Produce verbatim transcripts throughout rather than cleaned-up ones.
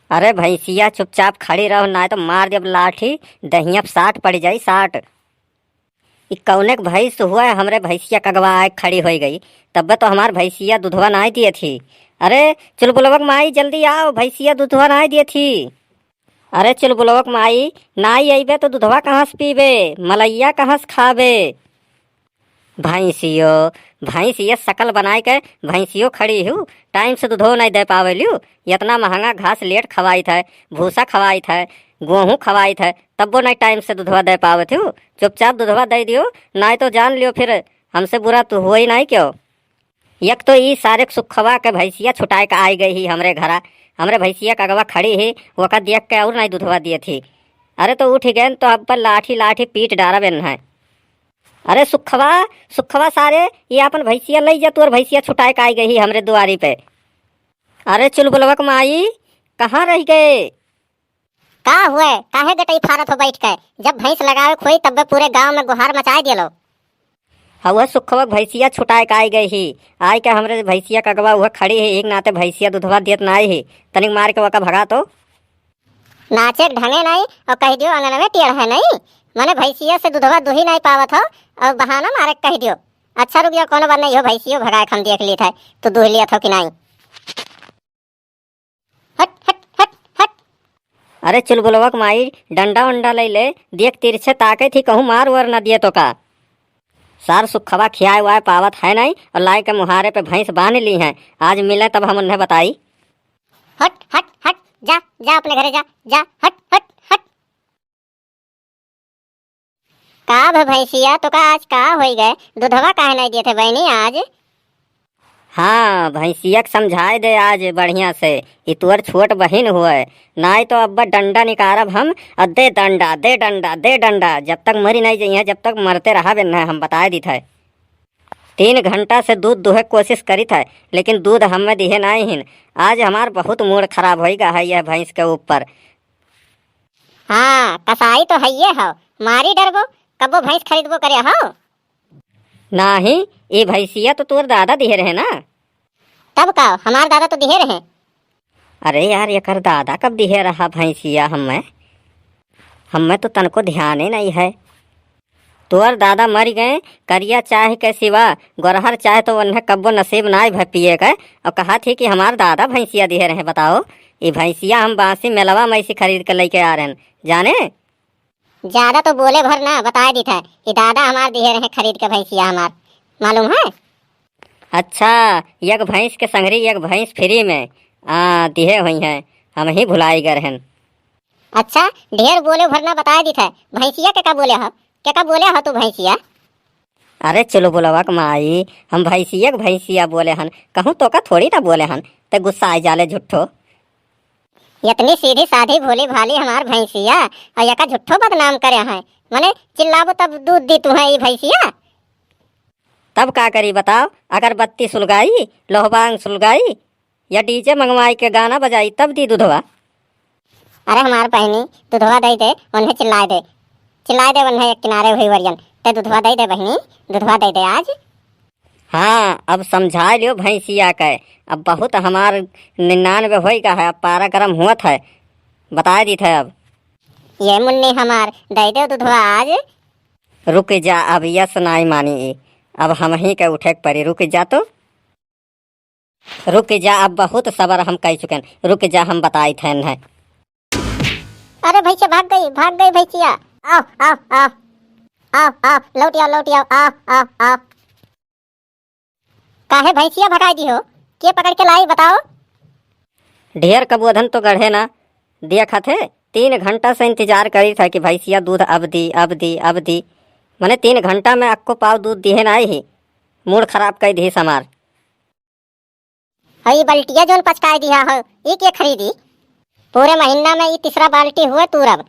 अरे भैंसिया, चुपचाप खड़ी रहो, नाहीं तो मार देब लाठी, दहिया पे साट पड़ जाई, साट। ई कौने क भैंस हुआ है, हमरे भैंसिया कगवा आए खड़ी होइ गई। तब्बे तो हमार भैंसिया दुधवा नाहीं दिए थी। अरे चुलबुलवा क माई, जल्दी आओ, भैंसिया दुधवा नाहीं दिए थी। अरे चुलबुलवा क माई, नाहीं अइबे तो दुधवा कहाँ से पीबे, मलैया कहाँ से खाबे? भैंसियो, भैंसिया सकल बनाए के भैंसियो खड़ी हू, टाइम से दुधो नाहीं दे पावेलियो। इतना महंगा घास लेट खवाइत है, भूसा खवाइत है, गोहूँ खवाइत है, तब्बो नाहीं टाइम से दुधवा दे पावत हू। चुपचाप दुधवा दे दियो, नाहीं तो जान लियो फिर हमसे बुरा तो हुआ ही नाहीं क्यों। एक तो ई सारे सुखवा के भैंसिया छुटाए के आइ गई ही हमरे घरा, हमरे भैंसिया के अगवा खड़ी ही, ओका देख के और नाहीं दुधवा दिए थी। अरे तो उठ गए तो अब पर लाठी लाठी पीट डारब एन्है। अरे सुखवा, सुखवा सारे, ये अपन भैंसिया लई जा, तोर भैंसिया छुटाए के आइ गई ही हमरे दुआरी पे। अरे चुलबुलवा क माई, कहाँ रह गए? का हुए, काहे गटई फारत हो बैठ के? जब भैंस लगावे खोई तब्बे पूरे गांव में गुहार मचाए दियलो। हउहे सुखवा क भैंसिया छुटाए के आइ गई ही, आइ के हमरे भैंसिया के अगवा उहे खड़ी ही, एक नाते भैंसिया दुधवा देत नाहीं ही, तनिक मार के ओका भगा तो। नाचे के ढंगे नाहीं और कह दियो अंगनवे टेढ़ है नाहीं, मने भैंसिया से दुधवा दुही नाहीं पावत हो और बहाना मारे के कह दियो। अच्छा रुक जाओ, कोनो बात नाहीं हो, भैंसियो भगाए के हम देख लेत है, तू दुह लियत हो कि नाहीं। हट, हट, हट, हट। अरे चुलबुलवा क माई, डंडा उंडा लइ ले, देख तिरछे ताकत ही, कहूँ मार वार न दिए तो का। सार सुखवा खियाए वाए पावत है नाहीं और लाए के मुहारे पे भैंस बांध ली हैं। आज मिले तब हम उन्हें बताई। हट, हट, हट, जा, जा अपने घरे जा, जा, हट, हट, हट। का भ भैंसिया, तोका आज का होइ गए? दुधवा काहे नाहीं देत है बहिनी आज? हाँ, भैंसिया के समझाए दे आज बढ़िया से, ई तोर छोट बहिन हुए, नाहीं तो अब्बा डंडा निकारब हम, और दे डंडा, दे डंडा, दे डंडा, जब तक मरी नाहीं जइहे, जब तक मरते रहब एन्है, हम बताए दीत है। तीन घंटा से दूध दुहे कोशिश करित है, लेकिन दूध हमें दिहे नाहीं हिन। आज हमार बहुत मूड खराब होइ गा है यह भैंस के ऊपर। हाँ, कसाई तो हइये हो, मारी डरबो, कब्बो भैंस खरीदबो करे हो? नाहीं, ई भैंसिया तो तोर दादा दिहे रहे ना। तब का, हमार दादा तो दिहे रहे। अरे यार, एकर दादा कब दिहे रहा भैंसिया हमें? हमें तो तनको ध्याने नाहीं है। तोर दादा मरि गए, करिया चाह के सिवा, गोरहर चाह तो उन्हें कब्बो नसीब नाहीं भए पिए के, और कहत ही कि हमार दादा भैंसिया दिहे रहे। बताओ, ई भैंसिया हम बांसी मेलवा में से खरीद के लइके आ रहेन, जाने? ज्यादा तो बोले भर ना, बताए दीत है, ई दादा हमार दिहे रहे खरीद के भैंसिया हमार, मालूम है? अच्छा, एक भैंस के संगरी एक भैंस फ्री में, आ, दिहे हुई हैं, हम ही भुलाई गए रहेन। अच्छा, ढेर बोले भर ना, बताए दीत है, भैंसिया के का बोले हो, के का बोले हो तू भैंसिया? अरे चुलबुलवा क माई, हम भैंसिया के भैंसिया बोले हन, कहूँ तोका थोड़ी ना बोले हन, ते गुस्सा आइ जाले झुट्ठो। इतनी सीधी साधी भोली भाली हमार भैंसिया, और यका झुट्ठो बदनाम करे हैं, मने चिल्लाबो तब दूध दी तुहें ई भैंसिया। तब का करी बताओ, अगरबत्ती सुलगाई, लोहबांग सुलगाई, या डीजे मंगवाई के गाना बजाई तब दी दुधवा। अरे हमार बहिनी, दुधवा दे दे, उन्हें चिल्लाए दे, चिल्लाए दे उन्हें एक किनारे हुई वरियन, ते दुधवा दे दे बहिनी, दुधवा दे दे आज। हाँ, अब समझाए लियो भैंसिया के, अब बहुत हमार निन्यानवे होई गा है, अब पारा गरम हुअत है, बताए दीत है अब। ये मुन्नी हमार, दे दे दुधवा आज। रुक जा, अब यस नाई मानी ई, अब हमहीं के उठे के परी, रुक जा तो। रुक जा, अब बहुत सबर हम कइ चुकेन। रुक जा, हम बताइत हैं इन्हें। अरे भैंसिया भाग गई, भाग गई भैंसिया। आओ, आओ, आओ। आओ, आओ, लौट आओ, लौट आओ, आओ, आओ, आओ। काहे भैंसिया भगाई दिहो? के पकड़ के लाई बताओ? ढेर कबोधन तो गढ़े ना, देखत है, तीन घंटा से इंतजार करित है कि भैंसिया दूध अब दी, अब दी, अब दी। मने तीन घंटा में अक्को पाव दूध दिहे नाई ही, मूड खराब कइ दिहिस हमार। हई बल्टिया जौन पचकाए दिहा हो, ई के खरीदी? पूरे महीना में ई तीसरा बाल्टी हुए तूरब।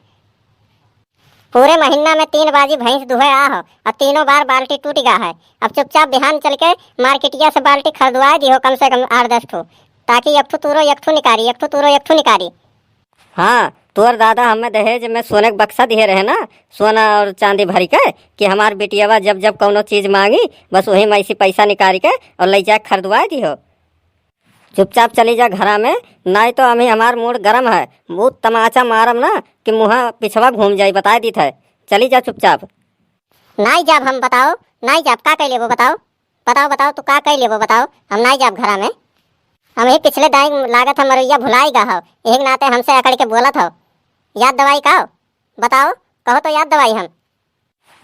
पूरे महीना में तीन बाजी भैंस दुहे आ हो, अब तीनों बार बाल्टी टूट गा है। अब चुपचाप बिहान चल के मार्केटिया से बाल्टी खरीदवाए दिहो, कम से कम आठ दस ठो, ताकि एक ठो तूरो, एक ठो निकारी, एक ठो तूरो, एक ठो निकारी। हाँ, तोर दादा हमें दहेज में सोने के बक्सा दिहे रहे ना, सोना और चांदी भरी के, कि हमार बिटियावा जब जब कौनो चीज मांगी, बस वही में से पैसा निकाल के और ले जाके खरीदवाए दिहो। चुपचाप चली जा घरा में, नाहीं तो अभी हमार मूड गरम है, बहुत तमाचा मारब ना कि मुँहा पिछवा घूम जाई, बताइ दीत है। चली जा चुपचाप। नाहीं जाब हम, बताओ, नाहीं जाब, का कइ लेबो बताओ? बताओ, बताओ, तू का कइ लेबो बताओ? हम नाहीं जाब घरा में। हम ही पिछले दाईं लागत है मरुइया भुलाइ गा हौ, एक नाते हमसे अकड़ि के बोलत हौ। याद दवाई का? बताओ, कहो तो याद दवाई हम।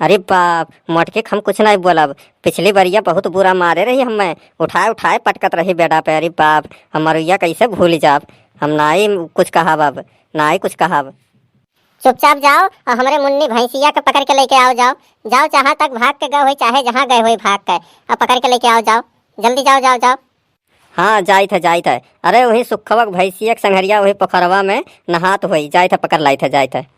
अरे बाप, मोटकी के हम कुछ नाहीं बोलब। पिछली बरिया बहुत बुरा मारे रही हम्मे, उठाए उठाए पटकत रही बेडा पे। अरे बाप, हम मरुइया कइसे भूलि जाब? हम नाहीं कुछ कहब अब, नाहीं कुछ कहब। चुपचाप जाओ अउर हमरे मुन्नी भैंसिया के पकड़ि के लइके आओ जाओ। जाओ, जहाँ तक भाग के गए होई, चाहे जहाँ गए होई भाग के, अउर पकड़ि के लइके आओ जाओ। जल्दी जाओ, जाओ, जाओ। हाँ, जाइत है, जाइत है। अरे, वही सुखवा के भैंसिया के संघरिया वही पोखरवा में नहात होई, जाइत है, पकड़ लाइत है, जाइत है।